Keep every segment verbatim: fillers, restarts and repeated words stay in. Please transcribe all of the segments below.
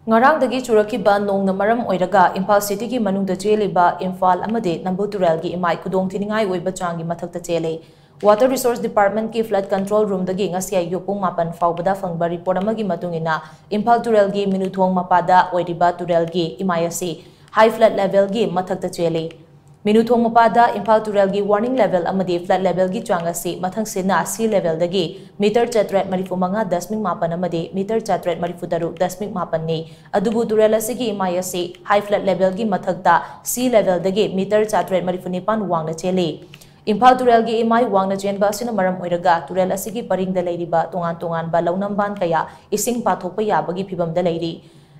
ꯉꯔꯥꯡꯗꯒꯤ ꯆꯨꯔꯛꯈꯤꯕ ꯅꯣꯡꯅ ꯃꯔꯝ ꯑꯣꯏꯔꯒ ꯏꯝꯐꯥꯜ ꯁꯤꯇꯤꯒꯤ ꯃꯅꯨꯡꯗ ꯆꯦꯜꯂꯤꯕ ꯏꯝꯐꯥꯜ ꯑꯃꯗꯤ ꯅꯝꯕꯨꯜ ꯇꯨꯔꯦꯜꯒꯤ ꯏꯃꯥꯏ ꯈꯨꯗꯣꯡ ꯊꯤꯅꯤꯡꯉꯥꯏ ꯑꯣꯏꯕ ꯆꯥꯡꯒꯤ ꯃꯊꯛꯇ ꯆꯦꯜꯂꯤ꯫ Water Resource Departmentꯀꯤ flood control roomꯗꯒꯤ ꯉꯁꯤ ꯑꯌꯨꯛ ꯄꯨꯡ ꯃꯥꯄꯟ ꯐꯥꯎꯕꯗ ꯐꯪꯕ report ꯑꯃꯒꯤ ꯃꯇꯨꯡ ꯏꯟꯅ, ꯏꯝꯐꯥꯜ ꯇꯨꯔꯦꯜꯒꯤ ꯃꯤꯅꯨꯊꯣꯡ ꯃꯄꯥꯗ ꯑꯣꯏꯔꯤꯕ ꯇꯨꯔꯦꯜꯒꯤ ꯏꯃꯥꯏ ꯑꯁꯤ high flood levelꯒꯤ ꯃꯊꯛꯇ ꯆꯦꯜꯂꯤ꯫ ꯃꯤꯅꯨꯊꯣꯡ ꯃꯄꯥꯗ ꯏꯝꯐꯥꯜ ꯇꯨꯔꯦꯜꯒꯤ warning level ꯑꯃꯗꯤ flood levelꯒꯤ ꯆꯥꯡ ꯑꯁꯤ ꯃꯊꯪꯁꯤꯠꯅ sea levelꯗꯒꯤ ꯃꯤꯇꯔ ꯆꯥꯇ꯭ꯔꯦꯠ ꯃꯔꯤꯐꯨ ꯃꯉꯥ ꯗꯁꯃꯤꯛ ꯃꯥꯄꯟ ꯑꯃꯗꯤ ꯃꯤꯇꯔ ꯆꯥꯇ꯭ꯔꯦꯠ ꯃꯔꯤꯐꯨ ꯇꯔꯨꯛ ꯗꯁꯃꯤꯛ ꯃꯥꯄꯟꯅꯤ꯫ ꯑꯗꯨꯕꯨ ꯇꯨꯔꯦꯜ ꯑꯁꯤꯒꯤ ꯏꯃꯥꯏ ꯑꯁꯤ high flood levelꯒꯤ ꯃꯊꯛꯇ sea levelꯗꯒꯤ ꯃꯤꯇꯔ ꯆꯥꯇ꯭ꯔꯦꯠ ꯃꯔꯤꯐꯨ ꯅꯤꯄꯥꯟ ꯋꯥꯡꯅ ꯆꯦꯜꯂꯤ꯫ ꯏꯝꯐꯥꯜ ꯇꯨꯔꯦꯜꯒꯤ ꯏꯃꯥꯏ ꯋꯥꯡꯅ ꯆꯦꯟꯕ ꯑꯁꯤꯅ ꯃꯔꯝ ꯑꯣꯏꯔꯒ ꯇꯨꯔꯦꯜ ꯑꯁꯤꯒꯤ ꯄꯔꯤꯡꯗ ꯂꯩꯔꯤꯕ ꯇꯣꯉꯥꯟ ꯇꯣꯉꯥꯟꯕ ꯂꯧꯅꯝꯕꯥꯟ ꯀꯌꯥ ꯏꯁꯤꯡ ꯄꯥꯊꯣꯛꯄ ꯌꯥꯕꯒꯤ ꯐꯤꯚꯝꯗ ꯂꯩꯔꯤ꯫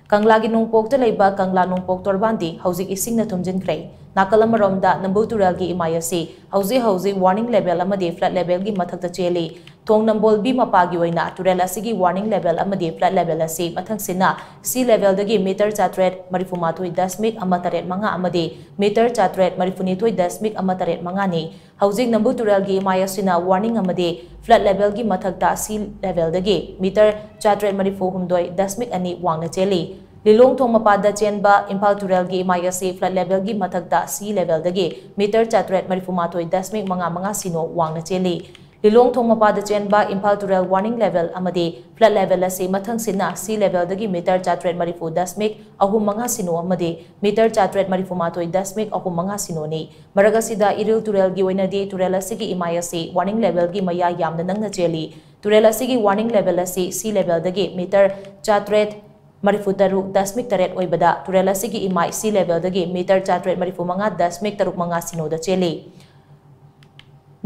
ꯀꯪꯂꯥꯒꯤ ꯅꯣꯡꯄꯣꯛꯇ ꯂꯩꯕ ꯀꯪꯂꯥ ꯅꯣꯡꯄꯣꯛ ꯇꯣꯔꯕꯥꯟꯗꯤ ꯍꯧꯖꯤꯛ ꯏꯁꯤꯡꯅ ꯊꯨꯝꯖꯤꯟꯈ꯭ꯔꯦ꯫ ꯅꯥꯀꯜ ꯑꯃꯔꯣꯝꯗ ꯅꯝꯕꯨꯜ ꯇꯨꯔꯦꯜꯒꯤ ꯏꯃꯥꯏ ꯑꯁꯤ ꯍꯧꯖꯤꯛ ꯍꯧꯖꯤꯛ warning level ꯑꯃꯗꯤ flood levelꯒꯤ ꯃꯊꯛꯇ ꯆꯦꯜꯂꯤ꯫ ꯊꯣꯡ ꯅꯝꯕꯣꯜ B ꯃꯄꯥꯒꯤ ꯑꯣꯏꯅ ꯇꯨꯔꯦꯜ ꯑꯁꯤꯒꯤ warning level ꯑꯃꯗꯤ flood level ꯑꯁꯤ ꯃꯊꯪꯁꯤꯠꯅ sea levelꯗꯒꯤ ꯃꯤꯇꯔ ꯆꯥꯇ꯭ꯔꯦꯠ ꯃꯔꯤꯐꯨ ꯃꯥꯊꯣꯏ ꯗꯁꯃꯤꯛ ꯑꯃ ꯇꯔꯦꯠ ꯃꯉꯥ ꯑꯃꯗꯤ ꯃꯤꯇꯔ ꯆꯥꯇ꯭ꯔꯦꯠ ꯃꯔꯤꯐꯨ ꯅꯤꯊꯣꯏ ꯗꯁꯃꯤꯛ ꯑꯃ ꯇꯔꯦꯠ ꯃꯉꯥꯅꯤ꯫ ꯍꯧꯖꯤꯛ ꯅꯝꯕꯨꯜ ꯇꯨꯔꯦꯜꯒꯤ ꯏꯃꯥꯏ ꯑꯁꯤꯅ warning ꯑꯃꯗꯤ flood levelꯒꯤ ꯃꯊꯛꯇ sea levelꯗꯒꯤ ꯃꯤꯇꯔ ꯆꯥꯇ꯭ꯔꯦꯠ ꯃꯔꯤꯐꯨ ꯍꯨꯝꯗꯣꯏ ꯗꯁꯃꯤꯛ ꯑꯅꯤ ꯋꯥꯡꯅ ꯆꯦꯜꯂꯤ꯫ ꯂꯤꯂꯣꯡ ꯊꯣꯡ ꯃꯄꯥꯗ ꯆꯦꯟꯕ ꯏꯝꯐꯥꯜ ꯇꯨꯔꯦꯜꯒꯤ ꯏꯃꯥꯏ ꯑꯁꯤ flood levelꯒꯤ ꯃꯊꯛꯇ sea levelꯗꯒꯤ ꯃꯤꯇꯔ ꯆꯥꯇ꯭ꯔꯦꯠ ꯃꯔꯤꯐꯨ ꯃꯥꯊꯣꯏ ꯗꯁꯃꯤꯛ ꯃꯉꯥ ꯃꯉꯥ ꯁꯤꯅꯣ ꯋꯥꯡꯅ ꯆꯦꯜꯂꯤ꯫ ꯂꯤꯂꯣꯡ ꯊꯣꯡ ꯃꯄꯥꯗ ꯆꯦꯟꯕ ꯏꯝꯐꯥꯜ ꯇꯨꯔꯦꯜ warning level ꯑꯃꯗꯤ flood level ꯑꯁꯤ ꯃꯊꯪꯁꯤꯠꯅ sea levelꯗꯒꯤ ꯃꯤꯇꯔ ꯆꯥꯇ꯭ꯔꯦꯠ ꯃꯔꯤꯐꯨ ꯗꯁꯃꯤꯛ ꯑꯍꯨꯝ ꯃꯉꯥ ꯁꯤꯅꯣ ꯑꯃꯗꯤ ꯃꯤꯇꯔ ꯆꯥꯇ꯭ꯔꯦꯠ ꯃꯔꯤꯐꯨ ꯃꯥꯊꯣꯏ ꯗꯁꯃꯤꯛ ꯑꯍꯨꯝ ꯃꯉꯥ ꯁꯤꯅꯣꯅꯤ꯫ ꯃꯔꯛ ꯑꯁꯤꯗ ꯏꯔꯤꯜ ꯇꯨꯔꯦꯜꯒꯤ ꯑꯣꯏꯅꯗꯤ ꯇꯨꯔꯦꯜ ꯑꯁꯤꯒꯤ ꯏꯃꯥꯏ ꯑꯁꯤ warning levelꯒꯤ ꯃꯌꯥ ꯌꯥꯝꯅ ꯅꯛꯅ ꯆꯦꯜꯂꯤ꯫ ꯇꯨꯔꯦꯜ ꯑꯁꯤꯒꯤ warning level ꯑꯁꯤ sea levelꯗꯒꯤ ꯃꯤꯇꯔ ꯆꯥꯇ꯭ꯔꯦꯠ ꯃꯔꯤꯐꯨ ꯇꯔꯨꯛ ꯗꯁꯃꯤꯛ ꯇꯔꯦꯠ ꯑꯣꯏꯕꯗ ꯇꯨꯔꯦꯜ ꯑꯁꯤꯒꯤ ꯏꯃꯥꯏ sea levelꯗꯒꯤ ꯃꯤꯇꯔ ꯆꯥꯇ꯭ꯔꯦꯠ ꯃꯔꯤꯐꯨ ꯃꯉꯥ ꯗꯁꯃꯤꯛ ꯇꯔꯨꯛ ꯃꯉꯥ ꯁꯤꯅꯣꯗ ꯆꯦꯜꯂꯤ꯫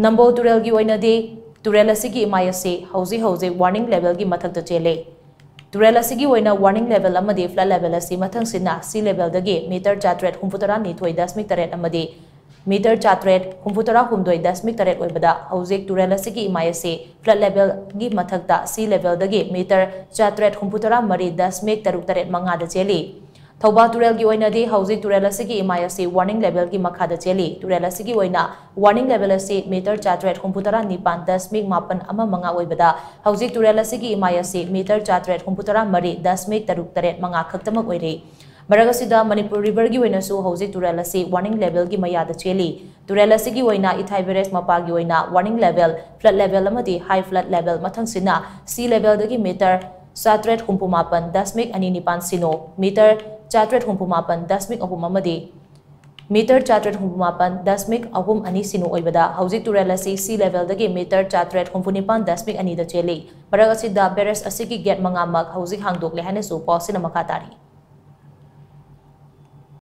ꯅꯝꯕꯣꯜ ꯇꯨꯔꯦꯜꯒꯤ ꯑꯣꯏꯅꯗꯤ ꯇꯨꯔꯦꯜ ꯑꯁꯤꯒꯤ ꯏꯃꯥꯏ ꯑꯁꯤ ꯍꯧꯖꯤꯛ ꯍꯧꯖꯤꯛ warning levelꯒꯤ ꯃꯊꯛꯇ ꯆꯦꯜꯂꯤ꯫ ꯇꯨꯔꯦꯜ ꯑꯁꯤꯒꯤ ꯑꯣꯏꯅ warning level ꯑꯃꯗꯤ flood level ꯑꯁꯤ ꯃꯊꯪꯁꯤꯠꯅ sea levelꯗꯒꯤ ꯃꯤꯇꯔ ꯆꯥꯇ꯭ꯔꯦꯠ ꯍꯨꯝꯐꯨꯇꯔꯥ ꯅꯤꯊꯣꯏ ꯗꯁꯃꯤꯛ ꯇꯔꯦꯠ ꯑꯃꯗꯤ ꯃꯤꯇꯔ ꯆꯥꯇ꯭ꯔꯦꯠ ꯍꯨꯝꯐꯨꯇꯔꯥ ꯍꯨꯝꯗꯣꯏ ꯗꯁꯃꯤꯛ ꯇꯔꯦꯠ ꯑꯣꯏꯕꯗ ꯍꯧꯖꯤꯛ ꯇꯨꯔꯦꯜ ꯑꯁꯤꯒꯤ ꯏꯃꯥꯏ ꯑꯁꯤ flood levelꯒꯤ ꯃꯊꯛꯇ sea levelꯗꯒꯤ ꯃꯤꯇꯔ ꯆꯥꯇ꯭ꯔꯦꯠ ꯍꯨꯝꯐꯨꯇꯔꯥ ꯃꯔꯤ ꯗꯁꯃꯤꯛ ꯇꯔꯨꯛ ꯇꯔꯦꯠ ꯃꯉꯥꯗ ꯆꯦꯜꯂꯤ꯫ ꯊꯧꯕꯥꯜ ꯇꯨꯔꯦꯜꯒꯤ ꯑꯣꯏꯅꯗꯤ ꯍꯧꯖꯤꯛ ꯇꯨꯔꯦꯜ ꯑꯁꯤꯒꯤ ꯏꯃꯥꯏ ꯑꯁꯤ warning levelꯒꯤ ꯃꯈꯥꯗ ꯆꯦꯜꯂꯤ꯫ ꯇꯨꯔꯦꯜ ꯑꯁꯤꯒꯤ ꯑꯣꯏꯅ warning level ꯑꯁꯤ ꯃꯤꯇꯔ ꯆꯥꯇ꯭ꯔꯦꯠ ꯍꯨꯝꯐꯨ ꯇꯔꯥ ꯅꯤꯄꯥꯟ ꯗꯁꯃꯤꯛ ꯃꯥꯄꯟ ꯑꯃ ꯃꯉꯥ ꯑꯣꯏꯕꯗ, ꯍꯧꯖꯤꯛ ꯇꯨꯔꯦꯜ ꯑꯁꯤꯒꯤ ꯏꯃꯥꯏ ꯑꯁꯤ ꯃꯤꯇꯔ ꯆꯥꯇ꯭ꯔꯦꯠ ꯍꯨꯝꯐꯨ ꯇꯔꯥ ꯃꯔꯤ ꯗꯁꯃꯤꯛ ꯇꯔꯨꯛ ꯇꯔꯦꯠ ꯃꯉꯥ ꯈꯛꯇꯃꯛ ꯑꯣꯏꯔꯤ꯫ ꯃꯔꯛ ꯑꯁꯤꯗ ꯃꯅꯤꯄꯨꯔ ꯔꯤꯚꯔꯒꯤ ꯑꯣꯏꯅꯁꯨ ꯍꯧꯖꯤꯛ ꯇꯨꯔꯦꯜ ꯑꯁꯤ warning levelꯒꯤ ꯃꯌꯥꯗ ꯆꯦꯜꯂꯤ꯫ ꯇꯨꯔꯦꯜ ꯑꯁꯤꯒꯤ ꯑꯣꯏꯅ ꯏꯊꯥꯏ ꯕꯦꯔꯦꯖ ꯃꯄꯥꯒꯤ ꯑꯣꯏꯅ warning level, flood level ꯑꯃꯗꯤ high flood level ꯃꯊꯪꯁꯤꯠꯅ sea levelꯗꯒꯤ ꯃꯤꯇꯔ ꯆꯥꯇ꯭ꯔꯦꯠ ꯍꯨꯝꯐꯨ ꯃꯥꯄꯟ ꯗꯁꯃꯤꯛ ꯑꯅꯤ ꯅꯤꯄꯥꯟ ꯁꯤꯅꯣ, ꯃꯤꯇꯔ ꯆꯥꯇ꯭ꯔꯦꯠ ꯍꯨꯝꯐꯨ ꯃꯥꯄꯟ ꯗꯁꯃꯤꯛ ꯑꯍꯨꯝ ꯑꯃꯗꯤ ꯃꯤꯇꯔ ꯆꯥꯇ꯭ꯔꯦꯠ ꯍꯨꯝꯐꯨ ꯃꯥꯄꯟ ꯗꯁꯃꯤꯛ ꯑꯍꯨꯝ ꯑꯅꯤ ꯁꯤꯅꯣ ꯑꯣꯏꯕꯗ, ꯍꯧꯖꯤꯛ ꯇꯨꯔꯦꯜ ꯑꯁꯤ sea levelꯗꯒꯤ ꯃꯤꯇꯔ ꯆꯥꯇ꯭ꯔꯦꯠ ꯍꯨꯝꯐꯨ ꯅꯤꯄꯥꯟ ꯗꯁꯃꯤꯛ ꯑꯅꯤꯗ ꯆꯦꯜꯂꯤ꯫ ꯃꯔꯛ ꯑꯁꯤꯗ ꯕꯦꯔꯦꯖ ꯑꯁꯤꯒꯤ gate ꯃꯉꯥꯃꯛ ꯍꯧꯖꯤꯛ ꯍꯥꯡꯗꯣꯛꯂꯦ ꯍꯥꯏꯅꯁꯨ ꯄꯥꯎꯁꯤꯅ ꯃꯈꯥ ꯇꯥꯔꯤ꯫